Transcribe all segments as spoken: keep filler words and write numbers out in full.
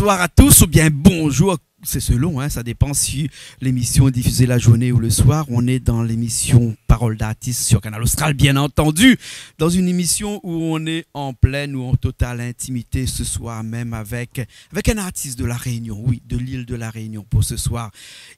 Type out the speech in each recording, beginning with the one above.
bonsoir à tous ou bien bonjour. C'est selon, hein, ça dépend si l'émission est diffusée la journée ou le soir. On est dans l'émission Parole d'artiste sur Kanal Austral, bien entendu, dans une émission où on est en pleine ou en totale intimité ce soir même avec, avec un artiste de La Réunion, oui, de l'île de La Réunion pour ce soir.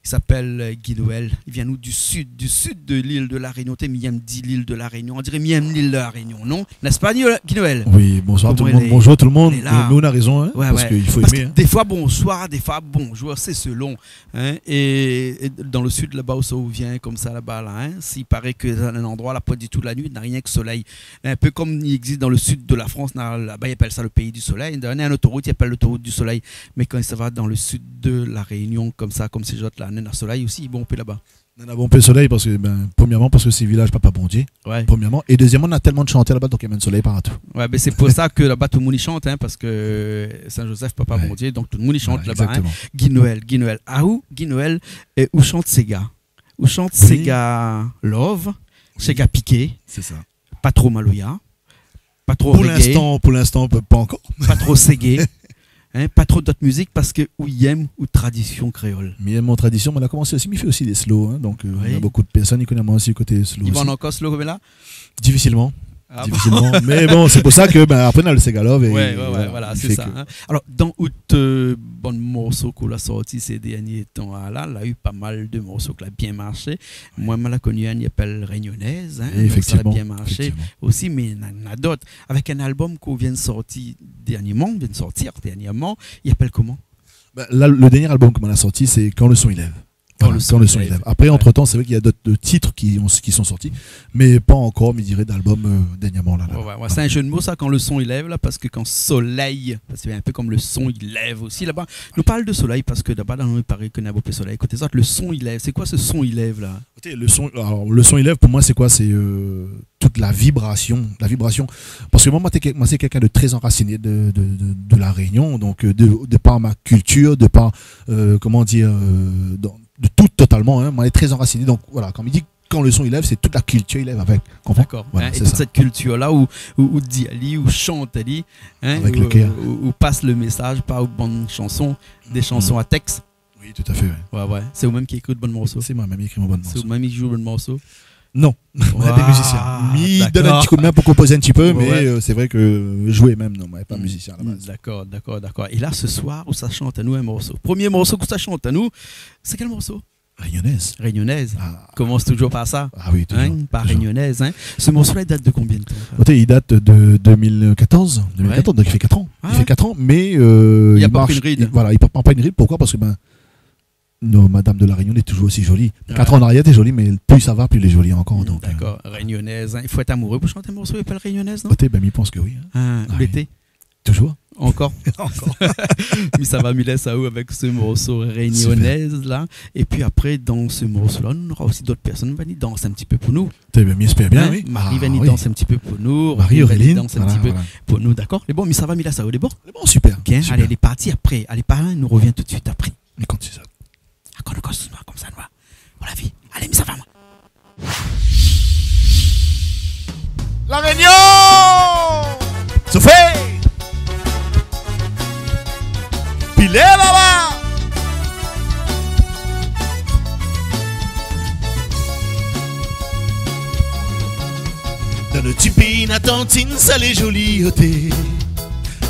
Il s'appelle, euh, Guy Noël. Il vient nou du sud, du sud de l'île de La Réunion. Té, mi yèm di l'île de La Réunion. On dirait mi yèm l'île de La Réunion, non ? N'est-ce pas, Guy Noël ? Oui, bonsoir tout le monde. Bonjour tout le monde. Koman i lé ? Lé la. Mé nou, nou na rézon, hein, parske i fo émé, hein. Parske défoi bonsoir, défoi bonjour, c'est selon, hein. Et, et dans le sud, laba ousa ou vien konmsa, laba la, hein, si i paré ke na in landroi la, pa ditou la nuit, na rienk solèy. Un peu comme il existe dans le sud de la France, na, laba i apèl sa le pays du soleil. D'ailleurs, na in autoroute i apèl l'autoroute du soleil. Mé kan i sava dans le sud de La Réunion, konmsa, konm sé zot la, na solèy osi, bon, i pé laba. Nana bonpé solèy parske, ben, premièrement, parske sé vilaz Papa Bondié. Ouais. Premièrement. É dézièmman, na tèlman de shantèr laba, donk i amèn solèy partou. Ouais, ben, sé pou sa ke laba tout le moun i shant, hein, parske Saint-Joseph, Papa Bondié, donk tout le moun i shant laba, hein. Ouais, exactement. Guy Noël, Guy Noël. Aou, Guy Noël, é, ou shant séga. Ou shant séga love, séga piké. Sé sa. Pa tro maloya. Pa tro reggae. Pou linstan, pou linstan, pa, pa ankor. Pa tro séga. Hein, pa tro d'ot mizik parske ou yèm out tradision kréol. Mi yèm mon tradision, mé la komansé osi, mi fé osi dé slow, hein, donk, euh, na bonpé de pèrsone i koné amoin osi koté slow osi. I vann ankor slow koméla ? Difisilman. Ah bon ? Difisilman. Mé bon, sé pou sa ke, ben, apré, na le séga love é voilà, sé sa, hein. Alor, dan out, euh, bann morso k'ou la sorti sé dernié tan la, la u pa mal de morso ke la bien marshé. Moin, moin la koni inn i apèl Réunionnaise, hein, donk sa la bien marshé osi, mé na, na d'ot. Avèk in album k'ou vien sorti dernièrman, vien sortir dernièrman, i apèl koman ? Ben, la, le dernié album ke moin la sorti, sé Quand le son i lèv. Voilà, Quand le son i lèv. Apré, entre-temps, sé vré k'i na d'ot, euh, tit ki, ki la sorti, mé pa ankor, mi diré, d'album, euh, dernièrman la, la. Ouais, ouais, ouais. Sé in jeu de mo sa, Quand le son i lèv la, parske kan solèy, parske sé in pé konm le son i lèv osi laba. Nou parl de solèy parske laba, la, i paré ke na bonpé solèy. Koté sa, le son i lèv. Sé koi se son i lèv la ? Koté le son, alor, le son i lèv, pou moin, sé koi ? Sé, euh, tout la vibrasion, la vibrasion. Parske moin, moin, té, moin, sé kèlkin de trè anrasiné de, de, de, de La Réunion, donk, euh, de, de par ma kiltir, de par, euh, koman dir, euh, dan, de tout totalman, hein, moin lé trè anrasiné. Donk, voilà, kan i di Quand le son i lèv, sé tout la kiltir i lèv avèk. Konpran ? Dakor. Voilà, sé sa. É tout sèt kiltir la ou, ou, ou di ali, ou shant ali, hein, avèk le kèr, ou, ou, ou pas le mésaz par bann shanson, dé shanson a tèks. Oui, tout à fait, ouais. Ouais, ouais. Sé ou mèm ki ékri bann morso ? Sé moin mèm ki ékri mon bann morso. Sé ou mèm ki zoué bann morso ? Non. Moin lé mizisien. Mi donn in ti kou d'min pou konpozé in ti pé, mé, euh, sé vré ke zoué mèm, non, moin lé pa mizisien a la baz. Dakor, dakor, dakor. É la, se soir, ou sa shant anou in morso. Promié morso k'ou sa shant anou, sé kèl morso ? Réunionnaise. Réunionnaise. Ah. Komans toujour par sa. Ah oui, toujour. Hein, par Réunionnaise, hein. Se morso la, i dat de konbien de tan, sa ? Koté, i dat de deux mille quatorze. Deux mille quatorze, donk i fé quatre ans. I fé quatre ans, mé, euh, i pran pa in rid. Voilà, i pran pa in rid. Poukoi ? Parske, ben, non, madam de La Réunion lé toujour osi zoli. Quatre ans an arièr, té zoli, mé pli sa va, pli lé zoli ankor, donk, euh. Dakor, Réunionnaise, hein. I fo èt amouré pou shant in morso i apèl Réunionnaise, non ? Koté, ben, mi pans ke oui, hein. Ah oui. Toujour. Ankor. Ankor. Mi sava, mi lès aou avèk se morso Réunionnaise la. Super. É pi apré, dan se morso la, nou nora osi d'ot pèrsone va vni dans in ti pé pou nou. Té, ben, mi èspèr bien, oui. Marie va vni dans in ti pé pou nou. Marie, Aurélie va vni dans in ti pé pou nou, dakor ? Lé bon, mi sava, mi lès aou, lé bon ? Lé bon, super. Bien, super. Alé, lé parti apré. Alé, pa, nou rovien tout de suite apré. Mé kan sé sa ? Ah, kan nou koz noir konmsa, noir. Pou la vi. Alé, mi sava, moin. La Réunion ! Souflé ! Pilé laba ! Dan nout ti péi, na tantine, sa lé zoli, oté.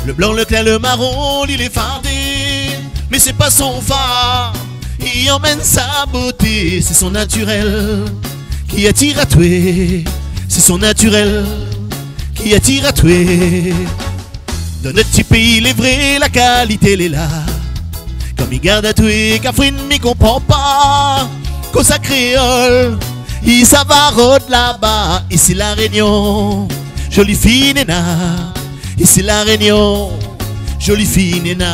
Le blan, le klèr, le maron, li lé fardé. Mé sé pa son fard, i amèn sa boté, sé son natirèl ki atir atoué. Sé son natirèl ki atir atoué. Dan nout ti péi, lé vré, la kalité lé la. Kan mi gard atoué, Kafrine, mi konpran pa. Kosa kréol i sava rod laba, isi La Réunion, zoli fi néna. Isi La Réunion, zoli fi néna.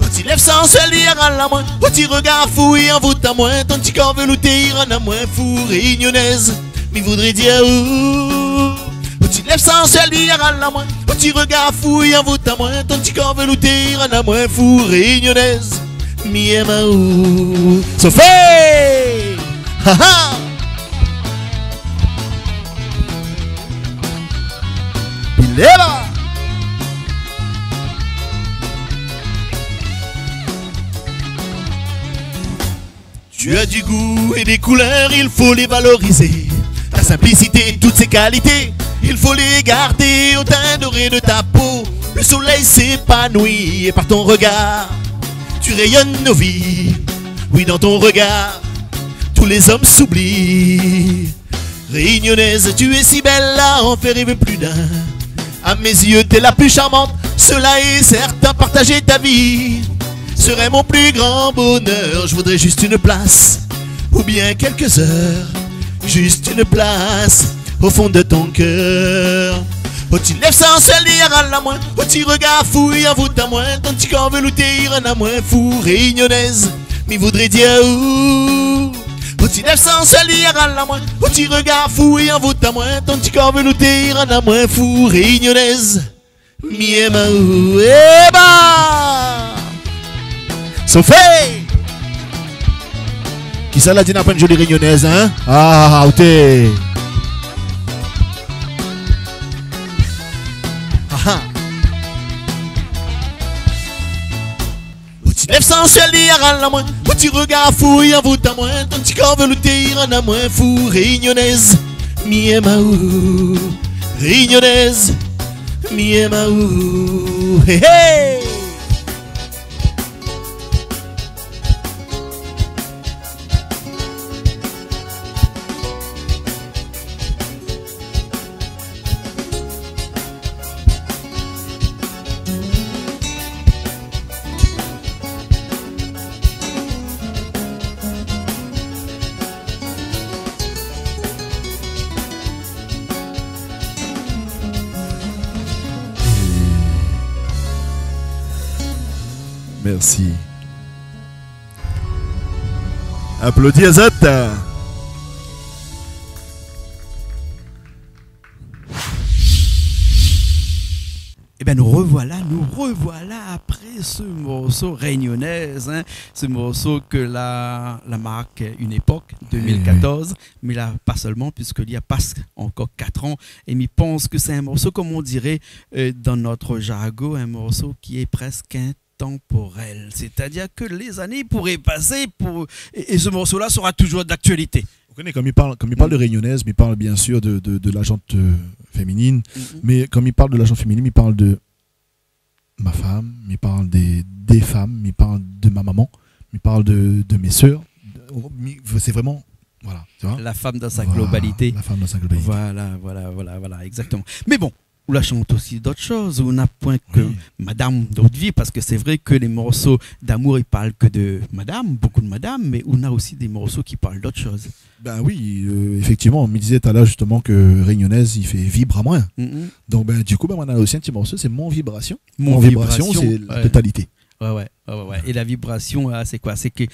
Out ti lèv sansèl i aral amoin, out ti regar fou i anvout amoin, ton ti kor velouté i rann amoin fou, Réunionnaise, mi voudré dir aou. Out ti lèv sansèl i aral amoin, out ti regar fou i anvout amoin, ton ti kor velouté i rann amoin fou, Réunionnaise, mi èm aou. Souflé ! Ha, ha ! Pilé la ! Tu as du goût et des couleurs, il faut les valoriser. Ta simplicité, toutes ses qualités, il faut les garder au teint doré de ta peau. Le soleil s'épanouit et par ton regard, tu rayonnes nos vies. Oui, dans ton regard, tous les hommes s'oublient. Réunionnaise, tu es si belle à en faire rêver plus d'un. À mes yeux, t'es la plus charmante, cela est certain, partager ta vie serait mon plus grand bonheur. Je voudrais juste une place, ou bien quelques heures, juste une place au fond de ton cœur. Ou ti lèv san sèl, i aral amoin. Ou ti regard fou, i anvout amoin. Ton ti kor velouté, i rann amoin fou. Réunionnaise, mi voudré dir aou. Ou ti lèv san sèl, i aral amoin. Ou ti regard fou, i anvout amoin. Ton ti kor velouté, i rann amoin fou. Réunionnaise, mi èm aou. Eba! Sofé! Kisa la di na pa in zoli réunionnaise, hein? Ah, oté! Ah, ah. Ou ti lèv san sèl, i aral amoin. Ou ti regard fou, i anvout amoin. Ton ti kor velouté, i rann amoin fou. Réunionnaise, mi èm aou. Réunionnaise, mi èm aou. Hé, hé! Mèrsi. Aplodi azot. Ében, nou revoila, nou revoila apré se morso Réunionnaise, hein, se morso ke la, la mark in épok, deux mille quatorze, mé la, pa sèlman, puiske li la pas ankor katr an, é mi pans ke sé in morso, konm on diré, euh, dans notre jargon, in morso ki lé prèsk in temporel. C'est-à-dire que les années pourraient passer pour, et, et ce morceau-là sera toujours d'actualité. Ou koné, kan mi parl, kan mi parl de Réunionnaise, mi parl bien sûr de, de, de la gente, euh, féminine. Mé kan mi parl de la gente féminine, mi parl de ma femme, mi parl des, des femmes, mi parl de ma maman, mi parl de, de mes sœurs. Mi, c'est vraiment, voilà, tu vois. La femme dans sa globalité. Voilà, la femme dans sa globalité. Voilà, voilà, voilà, voilà, exactement. Mais bon, ou la shant osi d'ot shoz, ou na poin ke madam dan out vi, parske sé vré ke lé morso d'amour, i parl ke de madam, bonpé de madam, mé ou na osi dé morso ki parl d'ot shoz. Ben oui, euh, effectivement, mi dizé talèr justement ke Réunionnaise, i fé vibr amoin. Donk, ben, du coup, ben, moin na osi in ti morso, sé Mon Vibration. Mon Vibration, sé la totalité. Ouais, ouais, ouais, ouais, ouais. É la vibration, la, sé koi ? Sé ke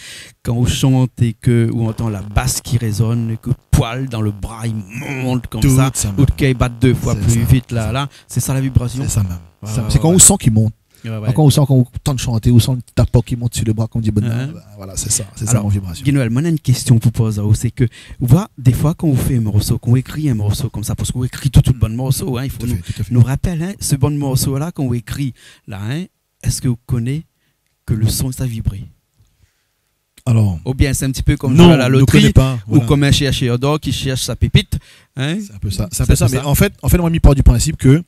kan ou shant é ke ou antann la bas ki rézone, é ke poil dan le bra i mont konmsa, ou le kèr i bat dé foi pli vit, la, la, sé sa la vibration ? Sé sa mèm. Ouais, ouais, ouais. Sé kan ou san ki mont. Ouais, ouais. Kan ou san, kan ou antann shanté, ou san le tapok ki mont si le bra, konm di, bon, ben, voilà, sé sa, sé sa Mon Vibration. Alors, Guy-Noël, moin na in késtion pou poz aou, sé ke, ou voi, défoi, kan ou fé in morso, kan ou ékri in morso konmsa, parske ou ékri tout, tout bann morso, hein, i fo nou rapèl, hein, se bann morso-la, kan ou ékri, la, hein, èske ou koné ke le son, sa i vibr ? Alors, oubien sé in ti pé konm zoué a la lotri, ou konm in shèrshèr d'or ki shèrsh sa pépit, hein ? Non, nou koné pa, voilà. Sé in pé sa, sé in pé sa. Mé an fèt, an fèt, moin, mi par du prinsip ke,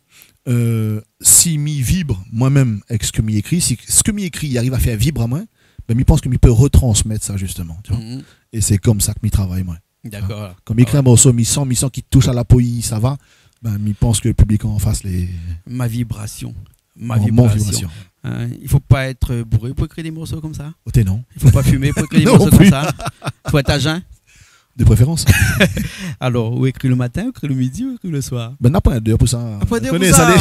euh, si mi vibr moin mèm èk sak mi ékri, si sak mi ékri i ariv a fé vibr amoin, ben, mi pans ke mi pé retransmèt sa, justement, tu vois. É sé konmsa ke mi travay, moin. D'accord. Kan mi ékri in morso, mi san, mi san ki toush a la po, i sava, ben, mi pans ke le piblik an fas lé... Ma vibration. Ma vibration. Mon, Mon Vibration. Hein, i fo pa èt bouré pou ékri dé morso konmsa. Oté non. I fo pa fimé pou ékri dé morso konmsa. Non plus. Fo èt a jeun. De préférence. Alors, ou ékri le matin, ou ékri le midi, ou ékri le soir ? Ben, na poin d'èr pou sa. Na poin d'èr pou sa. Ou koné sa, lé...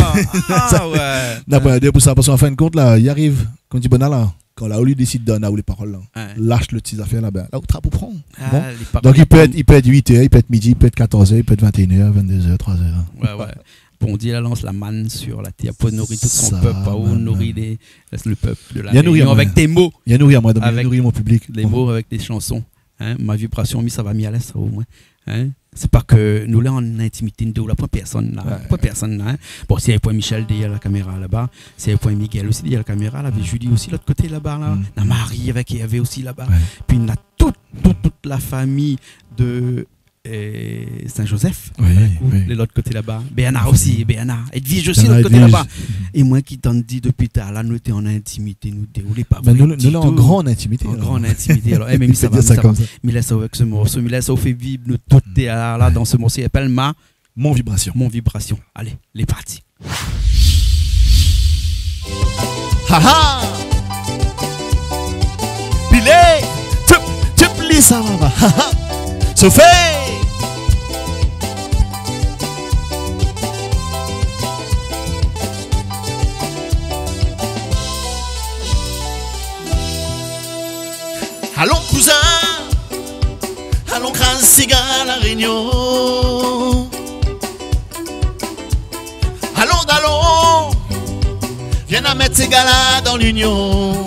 Ah, ouais. Na poin d'èr pou sa, parske an fin de kont, la, i ariv, konm di, bon, la, kan la, ou li désid donn aou lé parol, la, lash le ti zafèr laba. La, ou trap, ou pran. Ah, bon. Lé parol. Donk, i pé èt, i pé èt uit èr, i pé èt midi, i pé èt katòz èr, i pé èt vintéin èr, vintédé èr, troi zèr. Ouais, ouais. Bon, Dieu la lancé la manne sur la terre pour nourrir tout son peuple, pour nourrir les, le peuple de la Réunion avec tes mots. Sa, sa, mèm. Li la nouri amoin. Li la nouri amoin, li la nouri mon piblik. Avec des mots, avec des chansons. Hein, Ma Vibration, mi sava mi alèz, sa, omoin. Hein ? Sé pa ke nou lé an intimité, nou dé, ou la poin pèrsone la, poin pèrsone la, hein. Bon, si navé poin Michel dèrièr la kaméra laba, si navé poin Miguel osi dèrièr la kaméra la, navé Julie osi lot koté laba la, na Marie avèk Hervé osi laba. Pi na tout tout, tout la fami de, euh, Saint-Joseph. Oui, oui. Lé lot koté laba. Bernard osi, Bernard. Edwige osi, lot koté laba. Bernard, Edwige. É moin ki tann di dopi talèr la, nou té an intimité, nou dé, ou lé pa vré ditou. Mé nou, nou lé an gran intimité, alor. An gran intimité, alor. Eh, mé mi sava, mi sava. Mi lès aou avèk se morso, mi lès aou fé vib nou tout, té la, la, dan se morso, i apèl Ma Mon Vibration. Mon Vibration. Alé, lé parti. Ha, ha. Pilé. Tchoup, tchoup, li sava. Ha, ha. Sofé. Alon kouzin, alon kraz siga La Rényon. Alon dalon, vien amèt siga la dan linion.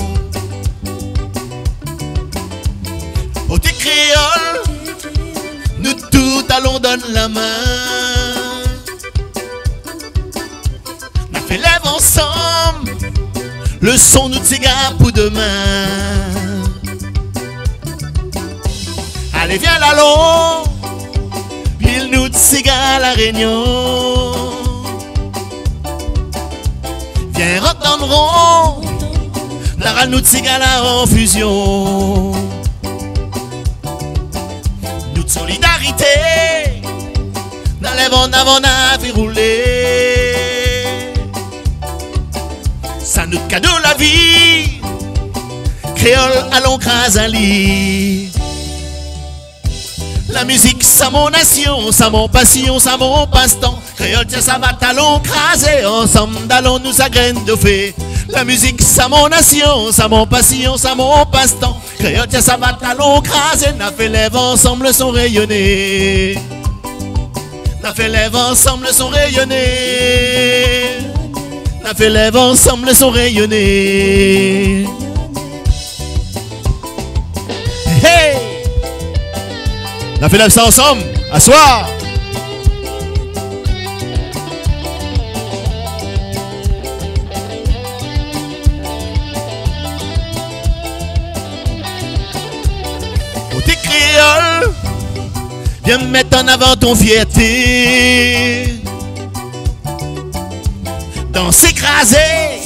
Oté kréol, nou tout alon donn la min. Na fé lèv ansanm, le son nout siga pou domin. Alé, vien lalon, pil nout siga La Rényon. Vien rant dan ron, na ral nout siga la an fizion. Nout solidarité, na lèv an avan, na fé roulé. Sa nout kado la vi, kréol, alon kraz ali. La mizik, sa mon nasion, sa mon pasion, sa mon pastan. Kréol, tiens, sa va, talon krazé, ansanm, dalon nou sa grenn dofé. La mizik, sa mon nasion, sa mon pasion, sa mon pastan. Kréol, tiens, sa va, talon krazé, na fé lèv ansanm le son rényoné. Na fé lèv ansanm le son rényoné. Na fé lèv ansanm le son rényoné. Hey! Na fé lèv sa ansanm, aswar. Oté kréol, vien mèt an avan ton fièrté. Dansé krazé,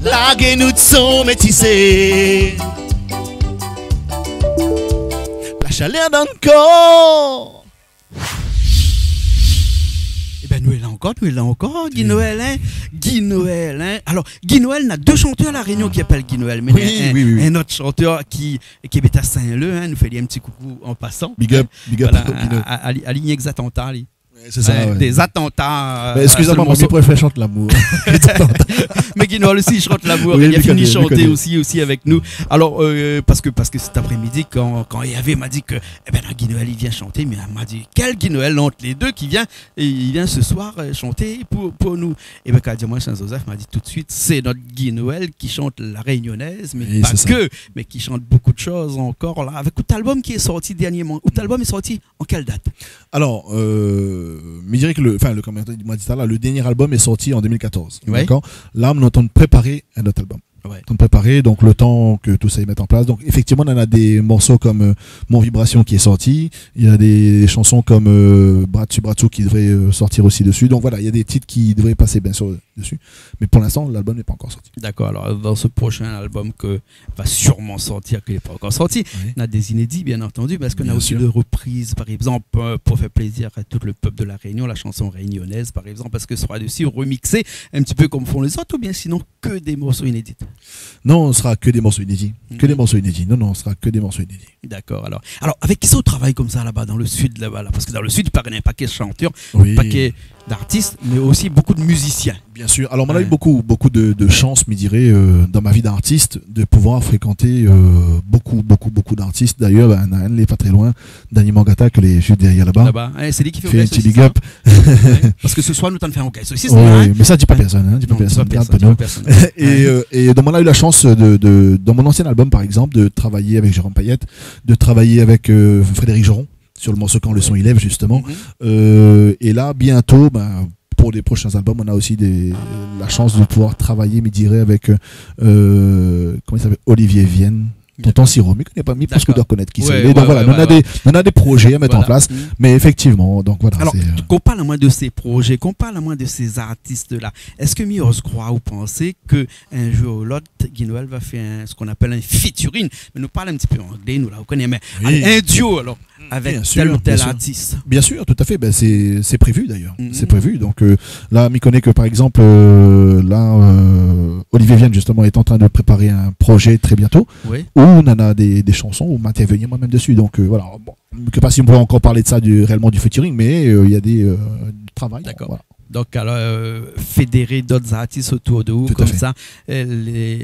larg nout son métisé. La shalèr dan kor. Ében, nou lé la ankor, nou lé la ankor, Guy Noël, in. Guy Noël, in. Alor, Guy Noël, na dé shantèr La Rényon ki apèl Guy Noël, mé in, in ot shantèr ki, ki abit a Saint-Leu, in, nou fé ali in ti koukou an pasan. Big up, big up, Guy Noël. Voilà, a, a, ali, ali, i gingn zat an ta, li. Ouais, sé sa, ouais. Dé zat an ta, euh, mé eskizamoi, mi préfèr shant lamour. Mé Guy Noël osi, i shant lamour. Oui, li la fini shanté osi, osi avèk nou. Alor, euh, parske, parske sèt aprémidi, kan, kan Hervé ma di ke, ében, Guy Noël, li vien shanté, mé ma di, kèl Guy Noël ant lé dé ki vien, é li vien se soir, euh, shanté pou, pou nou ? Ében, kan la di amoin Saint-Joseph, ma di tout suit, sé nout Guy Noël ki shant la rényonèz, mé pa ke, mé ki shant bonpé de shoz ankor la, avèk out album ki lé sorti dèrnièrman. Out album lé sorti an kèl dat ? Alor, euh, mi diré ke le, anfin, le, konm moin la di talèr, le dèrnié album lé sorti an deux mille quatorze. Ouais. Dakor ? La, nou lé antrin de prépar in ot album. Ouais. Antrin de prépar, donk le tan ke tout sa i mèt an plas. Donk, éfèktivman, nou na dé morso konm, euh, Mon Vibration ki lé sorti. Néna dé, dé shanson konm, euh, Bras dsi bras dsou ki devré, euh, sortir osi dési. Donk voilà, néna dé tit ki devré pasé, biensir, dési. Mé pou linstan, lalbom lé pankor sorti. Dakor, alor, dan se proshin album ke va sirman sortir, ke lé pankor sorti, oui, na dé zinédi, bien antandi, parske na osi dé repriz, par égzanp, euh, pou fé plézir a tout le pèp de La Rényon, la shanson rényonèz, par égzanp, parske sra osi remixé in ti pé konm fon lé zot, oubien sinon ke dé morso inédi ? Non, sra ke dé morso inédi. Ke dé morso inédi. Non, non, sra ke dé morso inédi. Dakor, alor. Alor, avèk kisa ou travay konmsa laba dan le sid, laba la ? Parske dan le sid, i paré na in pakèt shantèr, in pakèt d'artis, mé osi bonpé de mizisien. Biensir. Alor, moin la u bonpé, bonpé de, de shans, mi diré, euh, dan mon vi d'artis, de pouvoir frékanté, euh, bonpé, bonpé, bonpé d'artis. D'ayèr, bin, na inn lé pa tré loin, Dany Mangata, ke lé zis dèrièr laba. Laba. Ouais, sé li ki fé in ti big up. Ouais. Parske se soir, nou tann fé in rougay sosis, oui, mé sa, di pa pèrsone, in, di pa pèrsone. Non, di pa pèrsone, di pa pèrsone. É, euh, é donk, moin la u la shans de, de, dan mon ansien album, par égzanp, de travay avèk Jérôme Payet, de travay avèk, euh, Frédéric Joron. Sur le morso Quand le son i lève, justement. Euh, é la, bientôt, ben, pour les prochains albums, on a aussi des, la chance de pouvoir travailler, mi diré, avec, euh, comment il s'appelle, Olivier Vienne. Tonton Siro, mi koné pa, mi pans ke ou doi konèt kisa i lé. Donk voilà, nou néna dé, nou néna dé projé a mèt an plas, mé éfèktivman, donk voilà. Alor, sé, euh, kan ou parl amoin de sé projé, kan ou parl amoin de sé zartis-la, èske mi oz kroir ou pansé ke in zour ou lot, Guy Noël va fé in, sak i apèl in featuring, mé nou parl in ti pé anglé, nou la, ou koné, mé in duo, alor, avèk tèl ou tèl artis. Bien sûr, tout à fait. Ben, c'est, c'est prévu d'ailleurs. C'est prévu. Donc, euh, là, mi koné ke, par exemple, euh, là, euh, Olivier Vienne, justement, est en train de préparer un projet très bientôt, où on en a des, des chansons, où m'intervenir moi-même dessus. Donc, euh, voilà. Bon, mi koné pa si on peut encore parler de ça, du, réellement du featuring, mais, euh, il y a des, euh, du travail. D'accord. Voilà. Donk, alor, euh, fédéré dot artis otour de ou, konmsa, euh, lé,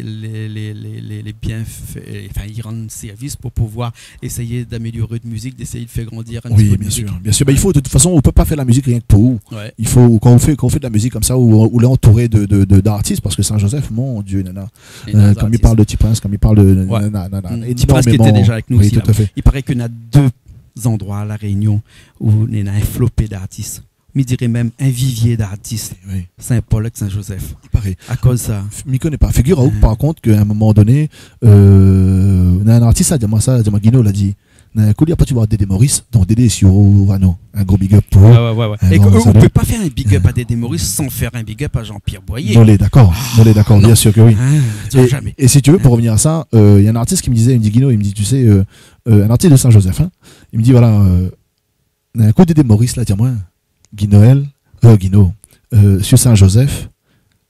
lé, lé bien fé, anfin, i rann sèrvis pou pouvoir éséyé d'améliorer out mizik, d'éséyé de fé grandir in ti pé out mizik. Oui, bien sûr, bien sûr. Ben, i fo, de tout fason, ou pé pa fé la mizik rienk pou ou. Ouais. I fo, kan ou fé, kan ou fé de la mizik konmsa, ou, ou lé antouré de, de, de, d'artis, parske Sin-Zozèf, mon Dieu, nana. Euh, kan i parl de Ti Prins, kan i parl de, nana, nana, énormément. Ti Prins ki lété déza avèk nou osi, la. Oui, tout à fait. I paré ke néna dé zandroi La Rényon ousa néna in flopé d'artis. Mi diré mèm in vivié d'artis. Oui. Sin-Pol èk Sin-Zozèf. I paré. Akoz sa. Mi koné pa. Figir aou, par kont, ke a in moman doné, euh, néna in artis la di amoin sa, la di amoin, Guino, la di, néna in kou li la parti voir Dédé Maurice, donk Dédé si Rano, in gro big up pou ou. Ah ouais, ouais, ouais. É ou pé pa fé in big up a Dédé Maurice san fé in big up a Jean-Pierre Boyer. Nou lé dakor, nou lé dakor, bien sûr ke oui. Ah, tu vois, jamais. É si tu veux, pou revenir a sa, euh, néna in artis ki mi di, i di, Guino, i di, tu sais, euh, euh, in artis de Sin-Zozèf, hein, i di, voilà, euh, Néna in kou Dédé Maurice la di amoin, Guy Noël, euh, Guino, euh, sur Sin-Zozèf,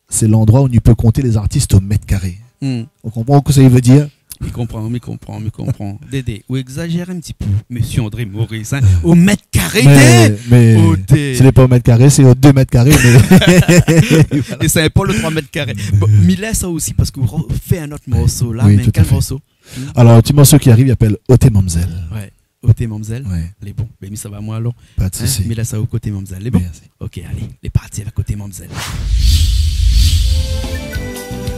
sé landroi ousa i pé konté lé zartis o mèt karé. Hmm. Ou konpran kosa i vé dir ? Mi konpran, mi konpran, mi konpran. Dédé, ou égzazèr in ti pé, mésyé André Maurice, hein, o mèt karé, mé, mé sé pa o mèt karé, sé o dé mèt karé, mé é sé pa lo troi mèt karé. Bon, mi lès sa osi parske ou fé in ot morso la, mé kèl morso ? Oui, tout à fait. Alor, lo ti morso ki ariv, i apèl Oté Mamzèl. Ouais. Oté Mamzèl. Ouais. Lé bon. Ben, mi sava moin alor. Pa de sousi. Hein, mi lès aou koté Mamzèl. Lé bon ? Merci. Ok, alé, lé parti avèk Oté Mamzèl.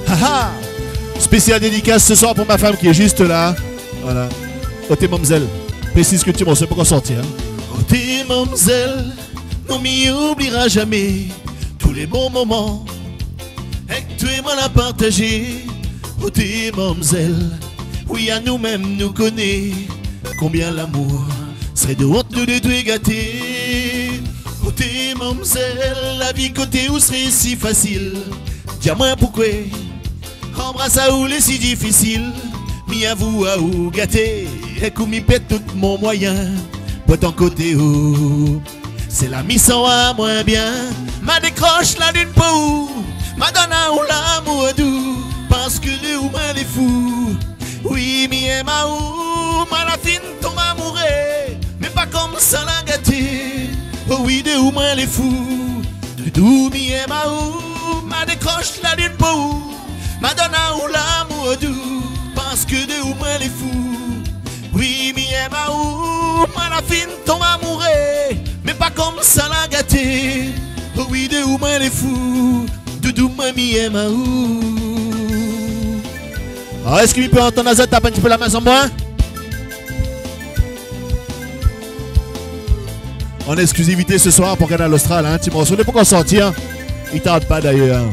Ah ah ! Spécial dédicace ce soir pour ma femme qui est juste là. Voilà. Oté Mamzèl. Précise ke ti morso lé pankor sorti, hein. Oté Mamzèl, non, mi oublira zamé tout lé bon moman èk toi moin la partazé. Oté Mamzèl, oui, anou mèm nou koné konbien lamour sré de ont nou dé gaté. Oté Mamzèl, la vi koté ou sré si fasil. Di amoin poukoué anbras aou lé si difisil. Mi avou aou gaté, èk ou mi pèd tout mon moiyin pou èt an koté ou. Sé la mi san amoin bien. Ma dékrosh la lune pou ou, ma donn aou lamour dou, parske de ou moin lé fou. Oui, mi èm aou, ma la fine tonm amouré, mé pa konmsa la gaté. Oh oui, de ou moin lé fou. Doudou, mi èm aou, ma dékrosh la lune pou ou, ma donn aou lamour dou, parske de ou moin lé fou. Oui, mi èm aou, ma la fine tonm amouré, mé pa konmsa la gaté. Oh oui, de ou moin lé fou. Doudou, moin mi èm aou. Alor, èske mi pé antann azot tap in ti pé la min san moin ? En exclusivité ce soir pour Kanal Austral, hein, ti morso lé pankor sorti, hein. I tard pa dayèr, hein.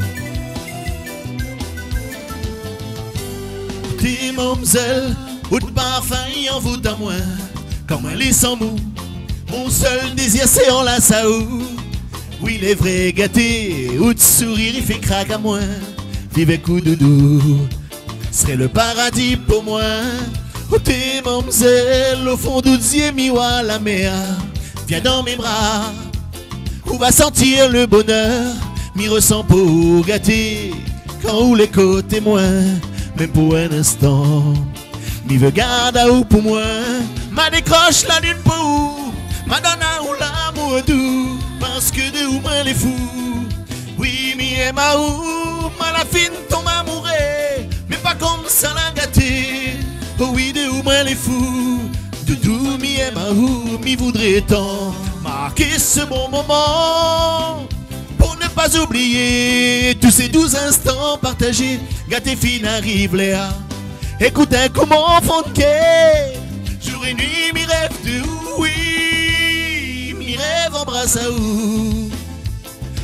Ti mamzèl, out parfin i anvout amoin, kan moin lé san mou. Mon sèl dézir sé anlas aou. Oui, lé vré gaté, out sourir i fé krak amoin. Viv èk ou doudou, sré le paradi pou moin. Oté mamzèl, o fon d'out zié mi oi la mèr. Vien dan mé bra, ou va santir le bonèr. Mi resan pou ou gaté kan ou lé koté moin, mèm pou in instan. Mi vé gard aou pou moin. Ma dékrosh la lune pou ou, ma donn aou lamour dou, parske de ou moin lé fou. Oui, mi èm aou, ma la fine tonm amouré, mé pa konmsa la gaté. Oh oui, de ou moin lé fou. Doudou, mi èm aou, mi voudré tan marké se bon moman, pou ne pa oublié tout sé dou zinstan partazé. Gaté fine ariv lèr, ékout in kou mon fon d'kèr. Zour é nuit mi rèv de ou, oui, mi rèv anbras aou.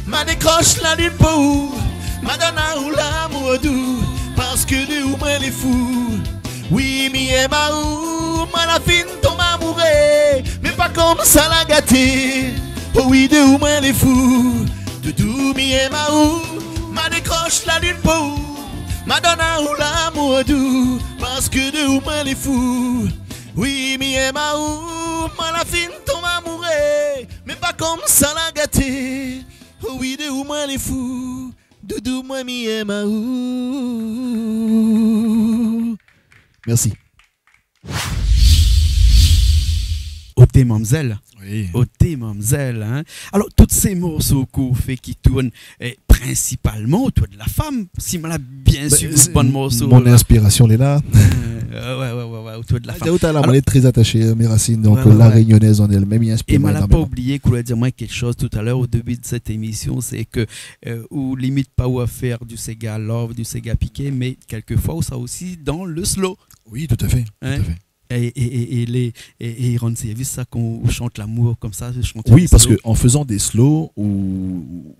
Ma dékrosh la lune pou ou, ma donn aou lamour dou, parske de ou moin lé fou. Wi, mi èm aou, moin la fine tonm amouré, mé pa konmsa la gaté. O wi, de ou moin lé fou. Doudou, mi èm aou, ma dékrosh la line pou ou, ma donn aou lamour dou, parske de ou moin lé fou. Wi, mi èm aou, moin la fine tonm amouré, mé pa konmsa la gaté. O wi, de ou moin lé fou. Doudou, moin mi èm aou. Mèrsi. Oté mamzèl. Wi. Oté mamzèl, in. Alor, tout sé morso k'ou fé ki tourn, eh, prinsipalman otour de la fanm, si moin la bien suiv out bann morso, mon inspirasion lé la. Euh, ouais, ouais, ouais, ouais, otour de la fanm. Alor, moin lé trè ataché a mé rasine, donk, euh, la rényonèz an èl-mèm i inspir amoin énormeman. É moin la pa oublié k'ou la di amoin kékshoz talèr o débu de sèt émision, sé ke, euh, ou limit pa ou a fèr du séga love, du séga piké, mé kèlkefoi ou sa osi dan le slow. Wi, tout à fait, tout à fait. É, é, é, é lé, é, é i rann sèrvis sa kan ou shant lamour konmsa, shant le slow. Wi, parske an fézan dé slow, ou, ou,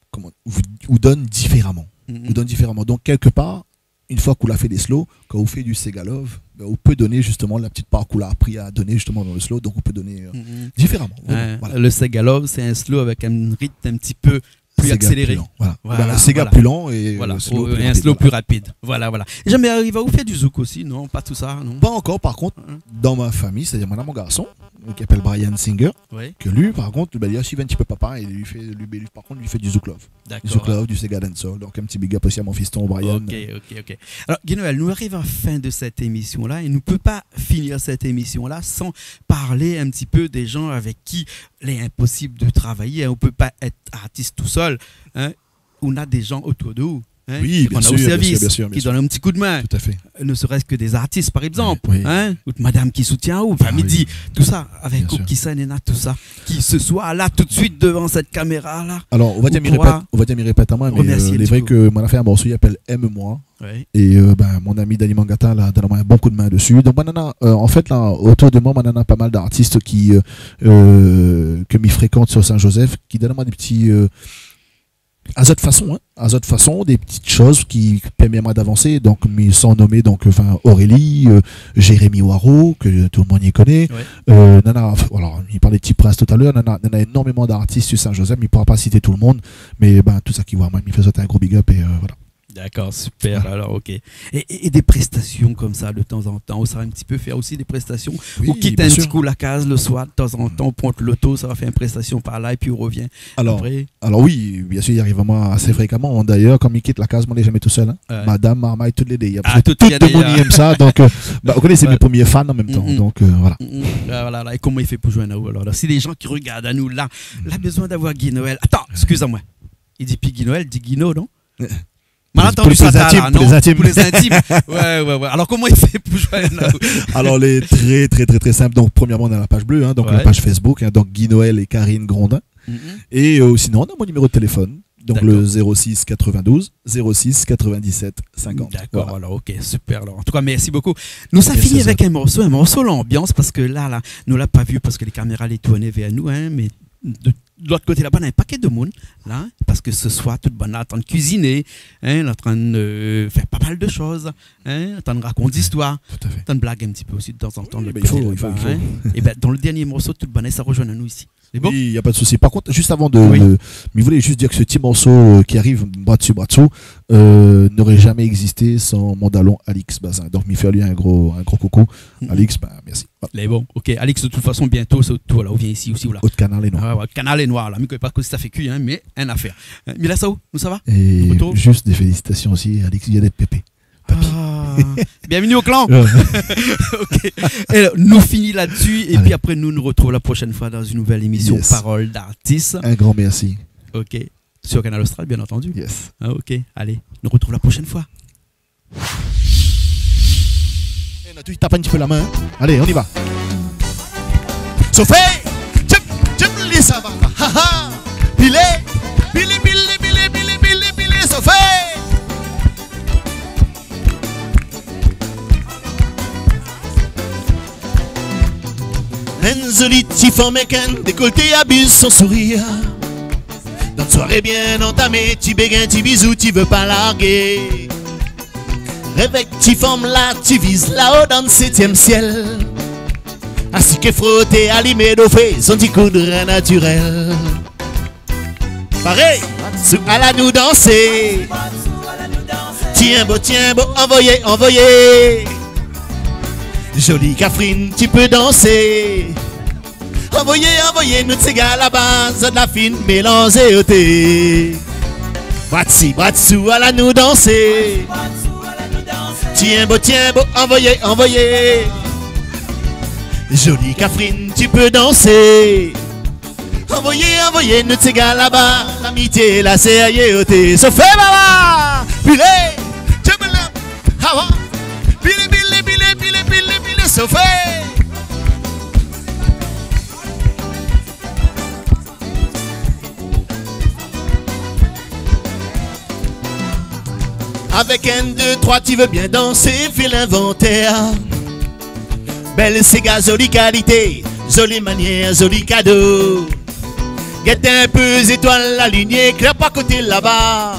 koman, ou, ou donn diféraman. Ou donn diféraman. Donk, kèlkepar, inn foi k'ou la fé dé slow, kan ou fé du séga love, bin, ou pé doné zistoman la ti par k'ou la apri a doné zistoman dan le slow, donk ou pé doné, euh, diféraman. Voilà. Le séga love, sé in slow avèk in ritm in ti pé pli akséléré. Séga pli lan, voilà. Voilà, séga pli lan é, euh, slow pli rapid. Voilà. Ou in slow pli rapid. Voilà, voilà. É zamé ariv aou fé du zouk osi, non ? Pa tout sa, non ? Pa ankor, par kont, dan mon famiy, sétadir moin néna mon garson, ki apèl Brian Singer, ke li, par kont, bin, li la suiv in ti pé papa é li fé, li, bin, li, par kont, li fé du zouk love. D'accord. Du zouk love, du séga dancehall. Donk, in ti big up osi a mon fiston, Brian. Ok, ok, ok. Alor, Guy Noël, nou ariv a la fin de sèt émision-la é nou pé pa finir sèt émision-la san parl in ti pé dé zan avèk ki lé inposib de travay, in. Ou pé pa èt artis tousèl, in. Ou néna dé zan otour de ou, in, ki rann aou sèrvis, ki donn in ti koudmin. Tout à fait. Ne serait-ce que des artistes, par exemple, in, ou de madam ki soutien aou, famille, tout sa, avèk ou, kisa néna tout sa, ki se soi la tout de suite devan sèt kaméra-la. Alor, ou va dir, mi répèt, ou va dir, mi répèt amoin, mé, euh, lé vré ke moin la fé in morso i apèl Aime-moi. Ouais. É, euh, bin, mon ami Dany Mangata la donn amoin in bon koudmin dési. Donk, moin néna, euh, an fèt, la, otour de moin, moin néna pa mal d'artis ki, euh, euh, ke mi frékant sur Saint-Joseph, ki donn amoin dé ti, euh, a zot fason, in, a zot fason, dé ti shoz ki pèrmèt amoin d'avansé. Donk, mi, san nomé, donk, anfin, Aurélie, euh, Jérémy Waro, ke tout le moun i koné. Ouais. Euh, néna, alor, mi parl de Ti Prince talèr, néna, néna énormeman d'artis sur Saint-Joseph, mi poura pa sité tout le moun, mé, bin, tout sak i voi amoin, mi fé azot in gro big up é, euh, voilà. D'accord, super, alor, ok. É, é, é dé prestasion konmsa, de tan zan tan, ou sa in ti pé fé osi dé prestasion, ou kit in ti kou la kaz le soir, de tan zan tan, ou pran loto, sa va fé in prestasion par la, épi ou rovien apré. Alor, wi, biensir, i ariv amoin asé frékaman. D'ailleurs, kan mi kit la kaz, moin lé zamé tousèl, in. Ouais. Madam, marmay, tout lé dé. Ah, tout lé dé, tout le moun i èm sa, donk, euh, bin, ou koné, sé mé promié fan an mèm tan, donk, euh, voilà. Ah, voilà, la. É koman i fé pou zoinn aou, alor ? Si lé zan ki rogard anou la, la bezoin d'avoir Guy Noël. Atann, eskiz amoin. I di pi Guy Noël, i di Guino, non ? Mal antann sa, pou lé zintim, non ? Pou lé zintim. Ouais, ouais, ouais. Alor, koman i fé pou zoinn aou ? Alor, lé trè, trè, trè, trè sinp. Donk, promièrman, nou néna la paz blé, in, donk la paz Facebook, in, donk Guy Noël é Karine Grondin. É, euh, sinon, nou néna mon niméro de téléfone. Donk, le zéro six quatre-vingt-douze zéro six quatre-vingt-dix-sept cinquante. D'accord, voilà. Alor, ok, super, alor. An tou ka, mèrsi bokou. Nou sa fini avèk in morso, in morso lanbians, parske la, la, nou la pa vi parske lé kaméra lé tourné vèr nou, in, mé de, de lot koté laba, néna in pakèt de moun la, parske se soir, tout bann la antrinn kuiziné, in, antrinn, euh, fé pa mal de shoz, in, antrinn rakont zistoir, antrinn blag in ti pé osi de tan zan tan, de lot koté laba, in. Wi, bin, i fo, i fo, i fo. É bin, dan le dernié morso, tout bann la sa rozoinn anou isi. Sé bon ? Wi, na pa de sousi. Par kont, zis avan de, de, mi voulé zis dir ke se ti morso, euh, ki ariv, Bras dsi bras dssou, euh, noré zamé égzisté san mon dalon Alix Bazin. Donk, mi fé ali in gro, in gro koukou. Alix, bin, mèrsi. Voilà. Lé bon. Ok, Alix, de tout fason, bientôt, sé out tour, la, ou vien isi osi, ou la. Out kanal lé noir. Ah, ouais, out kanal lé noir, la. Mi koné pa kosa i fé kui, in, mé in afèr. Euh, mi lès aou, nou sava ? É zis dé félisitasion osi, Alix, i vien d'èt pépé. Papi. Ah, bienvenue au clan. Ouais. Ok. É nou fini la-dsi, épi apré, nou, nou rotrouv la proshèn foi dan in nouvèl émision Parole d'artiste. Yes. In gran mèrsi. Ok. Sur Kanal Austral, bien entendu. Yes. Ah, ok. Alé, nou rotrouv la proshèn foi. É, nou tout i tap in ti pé la min, in. Alé, on y va. Sofé, tchip, tchip, li sava. Ha, ha. Pilé, pilé, pilé, sofé. In zoli ti fanm èk in dékolté abiz son sourir. Dan in soiré bien antamé, ti bégin, ti bizou, ti vé pa largé. Révèy ti fanm la, ti viz laò dan sétièm sièl. Asi ké froté, alimé do fé, son ti koudrin natirèl. Paré, sou, ala nou dansé. Tienbo, tienbo, anvoyé, anvoyé. Zoli Kafrine, ti pé dansé. Anvoyé, anvoyé, nou séga laba, zot la fine mélanzé oté. Bratsi, bratsou, ala nou dansé. Tienbo, tienbo, anvoyé, anvoyé. Zoli Kafrine, ti pé dansé. Anvoyé, anvoyé, nou séga laba, lamitié la sérié oté. Sofé, baba! Pilé! Tchouboula! Awa! Pilé, pilé, pilé, pilé, pilé, pilé, sofé! Avèk inn, dé, troi, ti vé bien dansé, fé linvantèr. Bèl séga, zoli kalité, zoli manièr, zoli kado. Gèt in pé zétoil, la linièr klèr pa koté laba.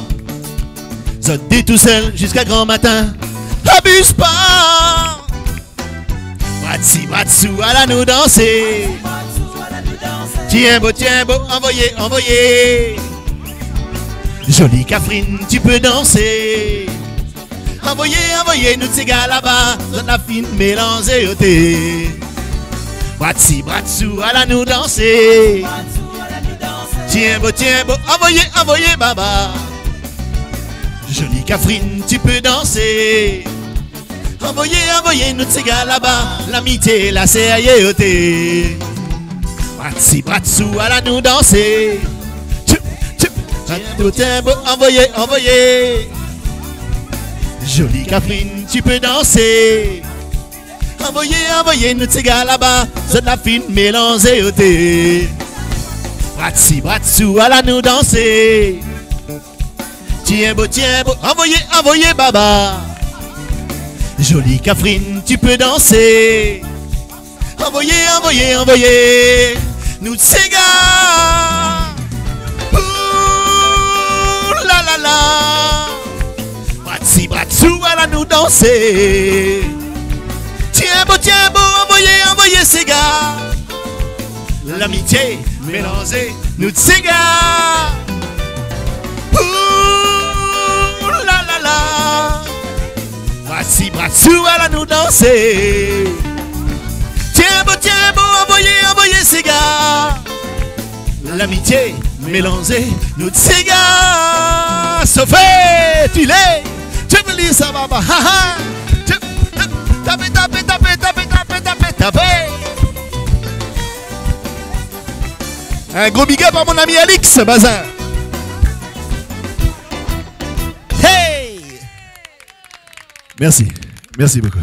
Zot dé tousèl ziska gran matin. Abiz pa! Bratsi, bratsou, ala nou dansé. Tienbo, tienbo, anvoyé, anvoyé. Zoli Kafrine, ti pé dansé. Anvoyé, anvoyé, nou séga laba, zot la fine mélanzé oté. Bratsi, bratsou, ala nou dansé. Tienbo, tienbo, anvoyé, anvoyé, baba. Zoli Kafrine, ti pé dansé. Anvoyé, anvoyé, nou séga laba, lamitié la sérié oté. Bratsi, bratsou, ala nou dansé. Tchoup, tchoup, tienbo, tienbo, anvoyé, anvoyé. Zoli Kafrine, ti pé dansé. Anvoyé, anvoyé, nou séga laba, zot la fine mélanzé oté. Bratsi, bratsou, ala nou dansé. Tienbo, tienbo, anvoyé, anvoyé, baba. Zoli Kafrine, ti pé dansé. Anvoyé, anvoyé, anvoyé, nou séga. Ouh la la la. Bratsi, bratsou, ala nou dansé. Tienbo, tienbo, anvoyé, anvoyé, séga. Lamitié mélanzé, nou séga. Ouh la la la. Bratsi, bratsou, ala nou dansé. Tienbo, tienbo, anvoyé, anvoyé, séga. Lamitié mélanzé, nou séga. Sofé, tilé. Tchouboula, sa va pa. Ha, ha. Tchoup, tchoup. Tapé, tapé, tapé. In gro big up à mon ami Alix Bazin. Hey! Merci. Merci beaucoup.